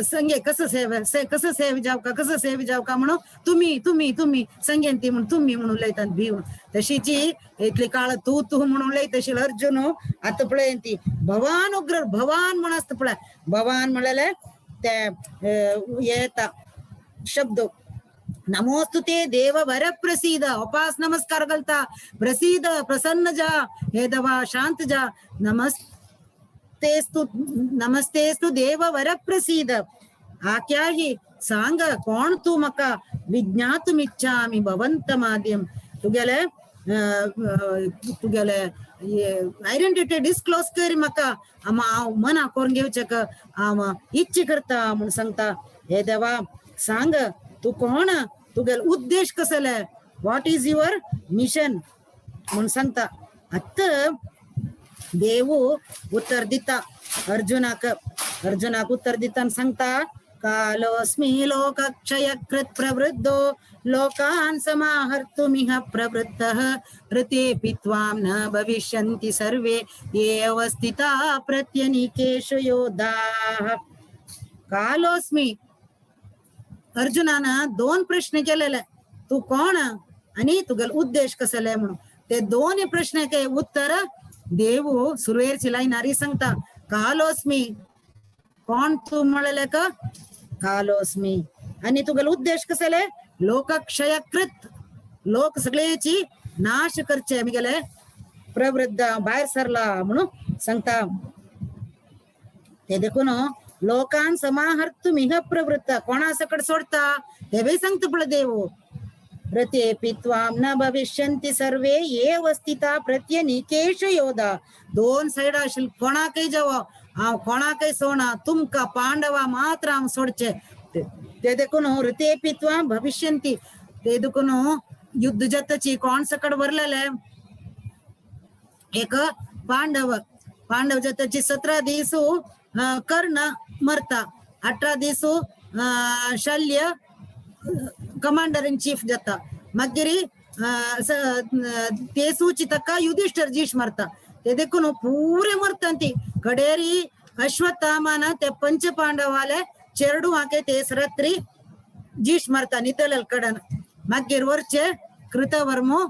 संगे कसं सेव कसं सेव जाव का कसं सेव जाव का म्हणून तुम्ही तुम्ही तुम्ही संगेन ती म्हणून तुम्ही म्हणून उलयतात भीव तशीची इतली काळ तू तू म्हणून उलयत अर्जुन आतां पळय ती भवान उग्र भवान म्हण आसता पळय भवान म्हणलेले ते येता शब्द नमोस्तु ते देव वर प्रसीद उपास नमस्कार घालता प्रसीद प्रसन्न जा हे दवा शांत जा नमस्तेस्तु नमस्तेस्तु देव वर प्रसीद आक्याही सांग कोण तू मका विज्ञातुमिच्छामि भवन्तमाद्यम तुगेले तुगेले आयडेंटिटी डिस्क्लोज कर म्हाका हांव मना करून घेवचें हांव इच्छा करता म्हूण सांगता हे देवा सांग तू कोण तुगेलो उद्देश कसले what is your mission म्हूण सांगता. आतां देवू उत्तर दिता अर्जुनाक अर्जुनाक उत्तर दिता सांगता कालोस्मि लोकक्षयकृत प्रवृद्धो लोकान् समाहर्तुमिह प्रवृत्तः ऋतेऽपि त्वां न भविष्यन्ति सर्वे ये अवस्थिता प्रत्यनीकेषु योधाः. कालोस्मि अर्जुनान दोन प्रश्न केलेले तू कोण आणि तुगेलो उद्देश कसले म्हणून ते दोन प्रश्नाके उत्तर देवू सुरवेरची लायनारी सांगता कालोस्मी कोण तू म्हणले का कालोस्मी आणि तुगेलो उद्देश कसले लोकक्षयकृत लोक सगळ्याची नाश करचे आमी गेले प्रवृद्ध भायर सरला म्हणून सांगता. ते देखून लोकान समाहर्तुमिह प्रवृत्त कोणा सकट सोडता तेवे सांगता पळय देव रतेपि त्वां न भविष्यन्ति सर्वे ये अवस्थिता प्रत्यनीकेषु योधा. दोन सायड आशिल्ले कोणाकय जावो हांव कोणाकय सोडना तुमकां पांडवा मात्र हांव सोडचे ते देखून ऋतेपि त्वां भविष्यन्ति ते देखून युद्ध जाताची कोण सकट भरलेले एक पांडव पांडव जाताची 17 दीस कर्ण मरता 18 दीस शल्य कमांडर इन चीफ जाता मागीर ते सूची ताका युधिष्ठर जीश मरता ते देखून पुरे मरता ती कडेरी अश्वत्थामान ते पंच पांडवाले चेरडू आके तेस रात्री जीश मरता नितल कडन मागीर वरचे कृतवर्मो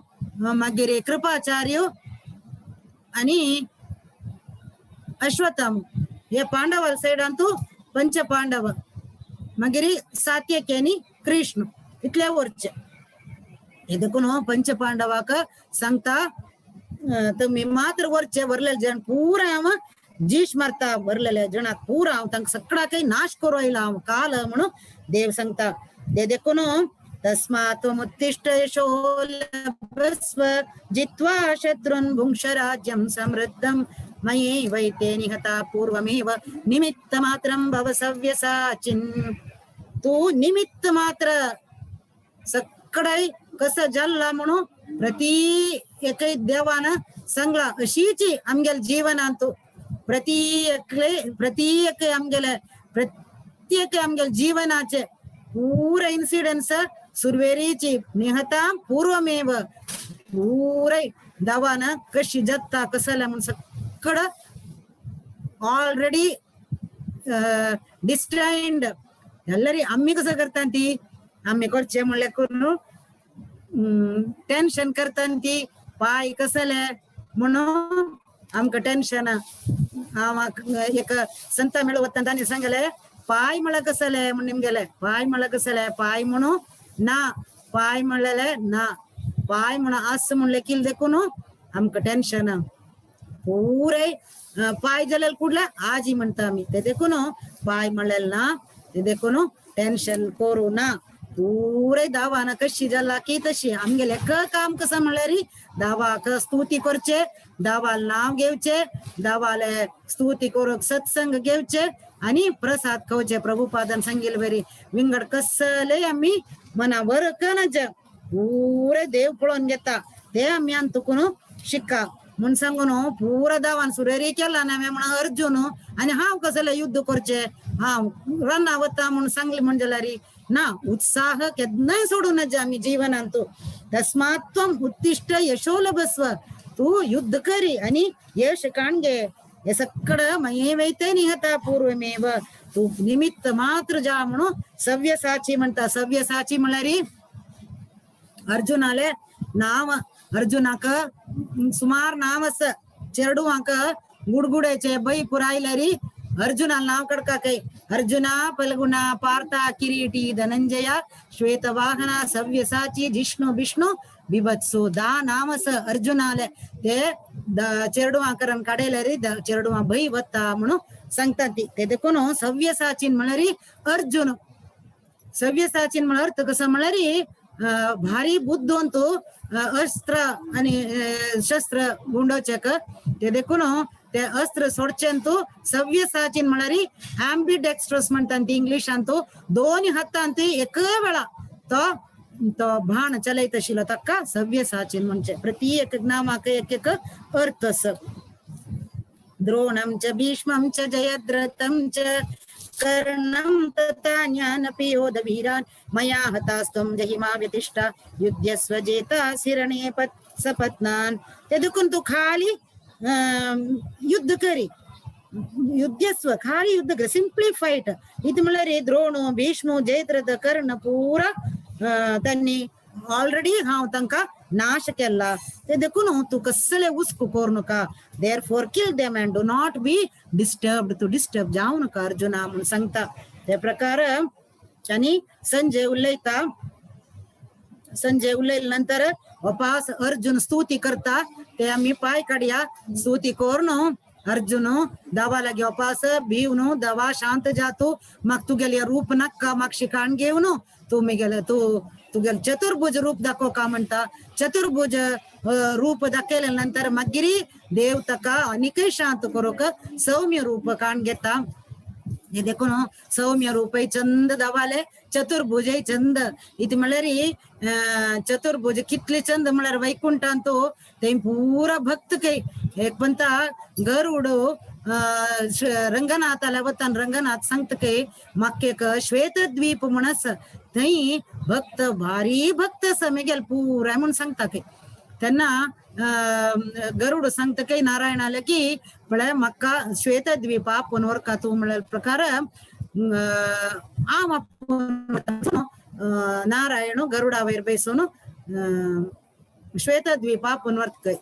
मागीर कृपाचार्य आणि अश्वत्थाम हे पांडवाल सायडान तू पंच पांडव मागीर सात्यकी आनी कृष्ण इतले वरचे हे देखून पंच पांडवाक सांगता तुमी मात्र वरचे वरलेले जण पुरा हांव जीश मारता वरलेले जणाक पुरा हांव तांकां सगळ्याकय नाश करू आयला हांव काल म्हणून देव सांगता. ते देखून तस्मात् त्वमुत्तिष्ठ यशो लभस्व जित्वा शत्रून् भुङ्क्ष राज्यं समृद्धं मयि वैते निहता पूर्वमेव निमित्तमात्रं भव सव्यसाचिन्. तू निमित्त मात्र सगळ्य कसं जाल्ला म्हणून प्रति एकय देवान सांगला अशीची आमगेले जीवनांतु प्रति प्रत्येक आमगेले प्रत्येक आमगेले जीवनाचे पूरा इन्सिडेंट्स सुरवेरीची निहता पूर्वमेव पुराय देवान कशी जगता कसले म्हणून सगळं ऑलरेडी डिस्टाइंड. ಎಲ್ಲರಿ आम्ही कसं करता ती आम्ही करचे म्हणल्यार करून टेन्शन करता ती पाय कसले म्हणून आमकां टेन्शन. हांव एक संता मेळो वता तांणी सांगले पाय म्हळ्यार कसले म्हण निमगेले पाय म्हळ्यार कसले पाय म्हणून ना पाय म्हणलेले ना पाय म्हणून आस म्हणले किल देखून आमकां टेन्शन पुराय पाय जाल्यार कुडले आजी म्हणटा आमी ते देखून पाय म्हणलेले ना ते देखून टेन्शन करू ना पुराय दावान कशी जाला की तशी आमगेले काम कसं म्हणल्यार दावाक स्तुती करचे दावाल नाव घेवचे दावाले स्तुती करूंक सत्संग घेवचे आणि प्रसाद खावचे. प्रभुपादान सांगितले बरी विंगड कसले आमी मनावर कनज पुरे देव पळोवन घेता ते आमी अंतकून शिका म्हूण सांगून पुरा दावान सुरेरी केला ना म्हण अर्जुन आनी हांव कसले युद्ध करचे हांव रना वता म्हूण सांगले म्हण जाल्यार ना उत्साह केन्नाय सोडू नज आमी जीवनांतु. तस्मात् त्वं उत्तिष्ठ यशो लभस्व तू युद्ध करी आणि यश काणगे हे सगळं मयेवैते निहता पूर्वमेव तू निमित्त मात्र जा म्हणून सव्यसाची म्हणता. सव्यसाची म्हळ्यार अर्जुनाले नाव अर्जुनाक सुमार नाव आसा चेडवांक गुडगुड्याचे बै पुरायल्यारी अर्जुना नाव कडका काय अर्जुना फल्गुना पार्था किरीटी धनंजया श्वेतवाहना सव्यसाची जिष्णु विष्णु बिभत्सु दा नाम अस अर्जुनाले ते चेडवां करन काडयल्यारी चेडवां भंय वता म्हणून सांगता ती. ते देखून सव्यसाचीन म्हळ्यार अर्जुन. सव्यसाचीन म्हळ्यार अर्थ कसो म्हळ्यार भारी बुद्धवंत अस्त्र आणि शस्त्र गुंडोचेक ते देखून ते अस्त्र सोडचेंतू सव्यसाचीन म्हळ्यार आंबिडेक्स्ट्रस म्हणटा ती इंग्लिशांतू दोन हातांत एक वेळा तो तो बाण चलयत आशिल्लो ताका सव्यसाचीन म्हणचे. प्रति एक नामाक एक एक अर्थ आसा. द्रोणं च भीष्मं च जयद्रथं च कर्णं तथा ज्ञानपि योधवीरान् मया हतास्त्वं जहिमा व्यतिष्ठा युध्यस्व जेता सिरणे सपत्नान्. ते देखून तू खाली युद्ध करी युद्धस्व खाली युद्ध कर सिंपली फायट. इति म्हळ्यार द्रोण भीष्म जयद्रथ कर्ण पुरा त्यांनी ऑलरेडी हांव तांकां नाश केला. ते देखून तूं कसले हुस्को करूं नाका. Therefore kill them and do not be disturbed. तूं डिस्टर्ब जावं नाका अर्जुना म्हूण सांगता. ते प्रकार आनी संजय उलयता. संजय उलयले नंतर अपास अर्जुन स्तुती करता. ते आमी पांय काडया स्तुती करून अर्जुन दवा लागी अपास भिवन दवा शांत जातू म्हाका तुगेले रूप नाका म्हाका शिकाण घेवन तूं मिगेले तूं तुगेले चतुर्भुज रूप दाखोव का म्हणटा. चतुर्भुज रूप दाखयले नंतर मागीर देव ताका आनीकय शांत करूंक सौम्य रूप काण घेता. हे देखून सौम्य रूपय चंद दावाले चतुर्भुजय चंद. इति म्हळ्यार चतुर्भुज कितले चंद म्हळ्यार वैकुंठांतू ते पुरा भक्त कै एक म्हणटा गरुड रंगनाथाल्या वतान रंगनाथ सांगता कै म्हाका एक श्वेतद्वीप म्हूण आसा थंय भक्त भारी भक्त आसा मेगेल पुराय म्हूण सांगता कै. तेन्ना गरुड सांगता कै नारायणाले की पळय म्हाका श्वेतद्वीप आपोवन व्हरका तूं म्हळ्यार प्रकार हांव आपोवन नारायण गरुडा वयर बेसून श्वेतद्वीप आपोवन व्हरता कै.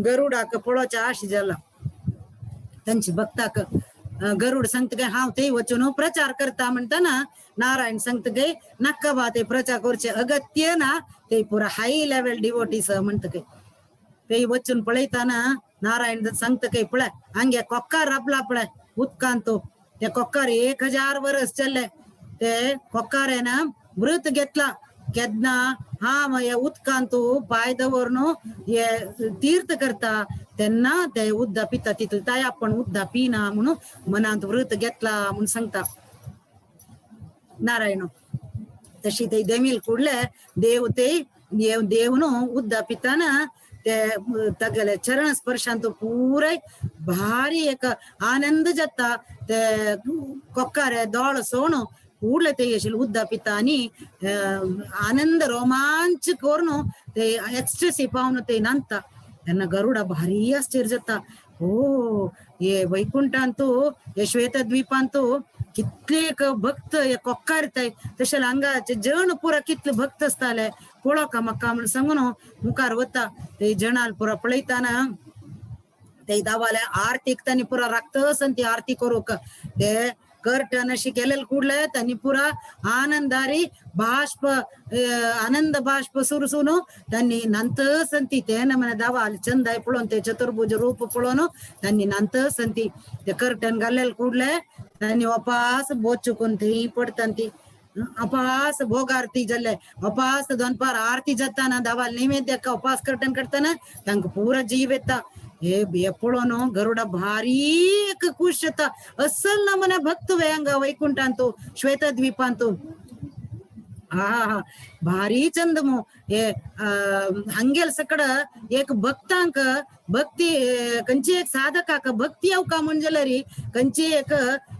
गरुडाक पळोवच्या आश जाला तांची भक्ताक. गरुड सांगता काय हांव थंय वचून प्रचार करता म्हणटना नारायण सांगता काय नाका बा ते प्रचार करचे अगत्य ना ते पुरा हाय लेवल डिवोटीस म्हणटा काय. ते वचून पळयतना नारायण सांगता काय पळय हांगे कोकार राबला पळय उदकांत तो ते कोकार 1000 वर्स चल्ले ते कोकार ना व्रत घेतला केन्ना हांव ह्या उदकांत पांय दवरून हे तीर्थ करता तेन्ना ते उद्दा पिता तितले ताय आपण उद्दा पिना म्हणून मनांत व्रत घेतला म्हूण सांगता नारायण. तशी ते देमील कुडले देव ते देव न्हू उद्दा पिताना ते तागेले चरण स्पर्शांत पुराय भारी एक आनंद जाता. ते कोकारे दोळ सोण ಕೂಡ್ಲೆ ते उद्दा पिता आनी आनंद रोमांच करून ते एक्स्ट्रेसी पावन ते नांता. तेन्ना गरुडा भारी आश्चर्य जाता. ओ हे वैकुंठांतू हे श्वेतद्वीपांतू कितले एक भक्त हे कोक्कार येताय तशें हांगाचे जण पुरा कितले भक्त आसताले पळोवका म्हाका म्हूण सांगून मुखार वता. ते जणाल पुरा पळयतना ते दावाले आरतीक तांणी पुरा राखतस आनी ती आरती करूंक ते कर्टन अशी केलेले कुडले त्यांनी पुरा आनंदारी बाष्प आनंद बाष्प सुरसून त्यांनी नंतर संती ते नमन दावाल चंदाय पळोवन ते चतुर्भुज रूप पळोवन त्यांनी नंतर संती ते कर्टन घाल्लेले कुडले त्यांनी अपास बोचून थंय पडटा ती अपास भोग आरती जाल्ले अपास दनपार आरती जाताना दावाल नैवेद्य अपास कर्टन करताना तांकां पुरा जीव येता. हे पळोवन गरुडा भारी एक खुश जाता. असल नमूने भक्त हांगा वैकुंठांतू श्वेतद्वीपांतू. हा हा भारी चंद मो हे हांगेल सकड एक भक्तांक भक्ती खंयची एक साधकाक भक्ती येवका म्हण जाल्यार खंयची एक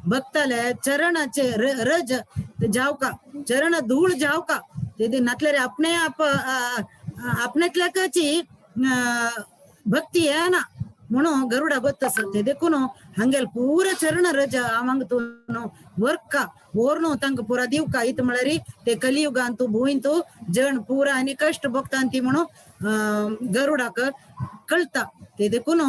भक्ताले चरणाचे रज जावका चरण धूळ जावका ते नातल्यार आपणे आप आपणेतल्याची भक्ती येना म्हणून गरुडा ಗೊತ್ತಸ. ते देखून हांगेल पूरा चरण रज आवांग तूं वर्का ओर्नु तांकां पुरा दिवका इत म्हळ्यार ते कलियुगांतू भूंयंतू जण पुरा आनी कश्ट भोगतांती म्हणून गरुडाक कळटा. ते देखून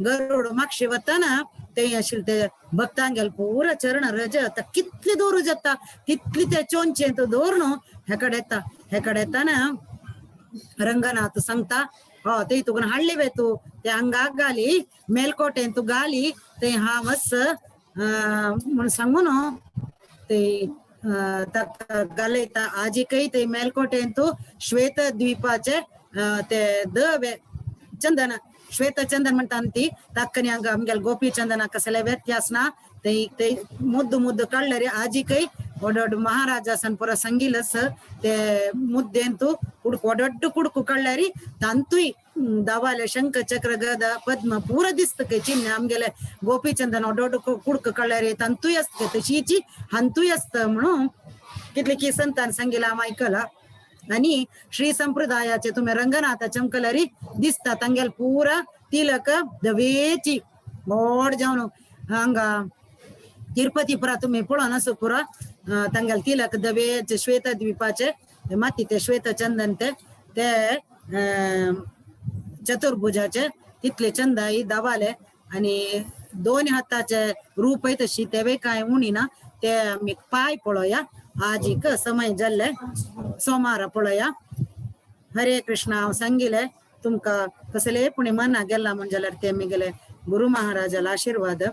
गरुड मागशे वतना ते आशिल्ले ते भक्तांगेल पुरा चरण रज आतां कितले दवरू जाता तितली ते चोंचे दवरून हेकडे येता. हेकडे येताना रंगनाथ सांगता हो ते तुका हाडले वे तूं ते हांगाक घाली मेलकोटेन तूं घाली ते हा वस म्हूण सांगून ते ताका घालयता. आजिकय ते मेलकोटेन तूं श्वेत द्वीपाचे ते दवे चंदन श्वेत चंदन म्हणटा ती ताकनी हांगा आमगेले गोपी चंदना कसले व्यत्यास ना. ते ते मुद्दू मुद्दू काडले आजिकय ಒಡೊಡ್ಡು ಮಹಾರಾಜ ಪುರ ಸಂಗಿಲಸ್ ते मुद्देंतू कुडಕು ಒಡೊಡ್ಡು ಕುಡ್ಕು ಕಳ್ಳರಿ ತಂತುಯ್ ದವಾಲೆ ಶಂಖ ಚಕ್ರ ಗದ ಪದ್ಮ ಪೂರ ದಿಸ್ತಕ್ಕೆ ಚಿಹ್ನೆ ಆಮ್ಗೆಲೆ ಗೋಪಿಚಂದನ ಒಡೊಡ್ಡು ಕುಡ್ಕು ಕಳ್ಳರಿ ತಂತುಯ್ ಅಸ್ತಕ್ಕೆ तशीची हंतुय असत म्हणून कितले की संतान सांगिला हांव आयकला. आनी श्री संप्रदायाचे तुमी रंगनाथा चमकलरी दिसता तांगेल पुरा तिलक दवेची व्हड जावन हांगा तिरुपती पुरा तुमी पळोवन आसो पुरा तांगेल तिलक दवेचे श्वेत द्वीपाचे माती ते श्वेत चंदन ते ते चतुर्भुजाचे तितले चंदाई दावाले आनी दोन हाताचे रूपय तशी तेवय कांय उणी ना. ते आमी पांय पळोवया आजीक समय जाल्ले सोमारा पळोवया. हरे कृष्ण. हांव सांगिले तुमकां कसलेय पुणी मना गेला म्हण जाल्यार ते मिगेले गुरु महाराजाला आशीर्वाद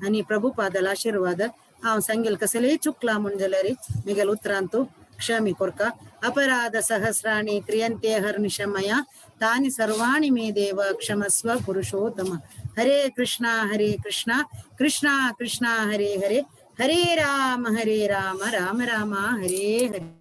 आनी प्रभुपादाला आशीर्वाद. हांव सांगेल कसलेय चुकला म्हण जाल्यार मिगेल उतरांतू क्षमी कोरका. अपराध सहस्राणि क्रियन्ते हर्निशमया तानि सर्वाणि मे देव क्षमस्व पुरुषोत्तम. हरे कृष्णा हरे कृष्णा कृष्णा कृष्णा हरे हरे हरे राम राम राम हरे हरे.